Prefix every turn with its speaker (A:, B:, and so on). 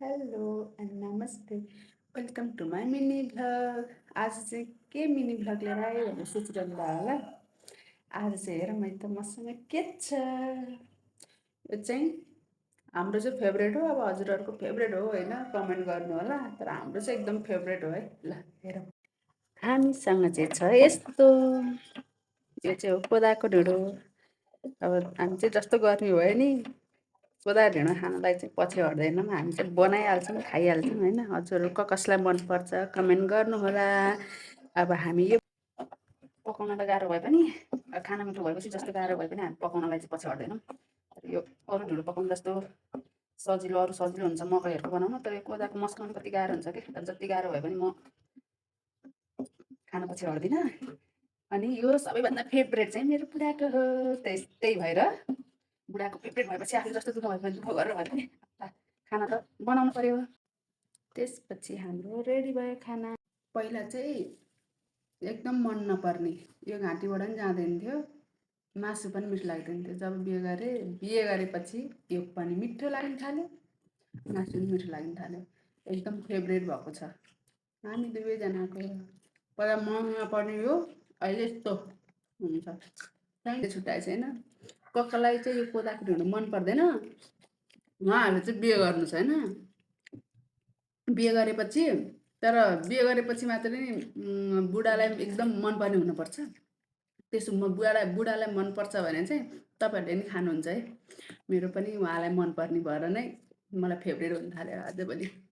A: Hello and नमस्ते welcome to my mini vlog. आज चाहिँ के मिनी भ्लग लिएर आयो भनेर सोचिरहनु भयो होला। आज चाहिँ हेर मैले त मसँग के छ, यो चाहिँ हाम्रो चाहिँ फेभरेट हो। अब हजुरहरूको फेभरेट हो होइन, कमेन्ट गर्नु होला। तर हाम्रो चाहिँ एकदम फेभरेट हो है। ल हेरौँ, हामीसँग चाहिँ छ यस्तो, यो चाहिँ हो कोदाको ढिँडो। अब हामी चाहिँ जस्तो गर्मी भयो नि, कोदा ढिँडो खानलाई चाहिँ पछि हट्दैनौँ। हामी चाहिँ बनाइहाल्छौँ, खाइहाल्छौँ होइन। हजुरहरू कसलाई मनपर्छ कमेन्ट गर्नुहोला। अब हामी यो पकाउन त गाह्रो भए पनि, खाना मिठो भएपछि जस्तो गाह्रो भए पनि हामी पकाउनलाई चाहिँ पछि हट्दैनौँ। तर यो अरू ढिँडो पकाउनु जस्तो सजिलो अरू सजिलो हुन्छ मकैहरूको बनाउनु, तर यो कोदाको मस्काउनु कति गाह्रो हुन्छ कि। तर जति गाह्रो भए पनि म खान पछि हट्दिनँ। अनि यो सबैभन्दा फेभरेट चाहिँ मेरो बुढाको हो। त्यही भएर बुढाको फेभरेट भएपछि आफू जस्तो दुःख भयो भने दुःख गरेर भए पनि खाना त बनाउनु पर्यो। त्यसपछि हाम्रो रेडी भयो खाना। पहिला चाहिँ एकदम मन नपर्ने, यो घाँटीबाट पनि जाँदैन थियो, मासु पनि मिठो लाग्दैन थियो। जब बिहे गरेपछि यो पनि मिठो लाग्न थाल्यो, मासु पनि मिठो लाग्न थाल्यो। एकदम फेभरेट भएको छ हामी दुवैजनाको। पहिला मन नपर्ने हो, अहिले यस्तो हुन्छ। त्यहाँदेखि छुट्याएछ होइन। कक्कालाई चाहिँ यो कोदाको ढिँडो मन पर्दैन, उहाँहरूले चाहिँ बिहे गर्नु छैन। बिहे गरेपछि, तर बिहे गरेपछि मात्र नि बुढालाई एकदम मनपर्ने हुनुपर्छ। त्यसो बुढालाई मनपर्छ भने चाहिँ तपाईँहरूले नि खानुहुन्छ है। मेरो पनि उहाँलाई मनपर्ने भएर नै मलाई फेभरेट हुन थाल्यो आजभोलि।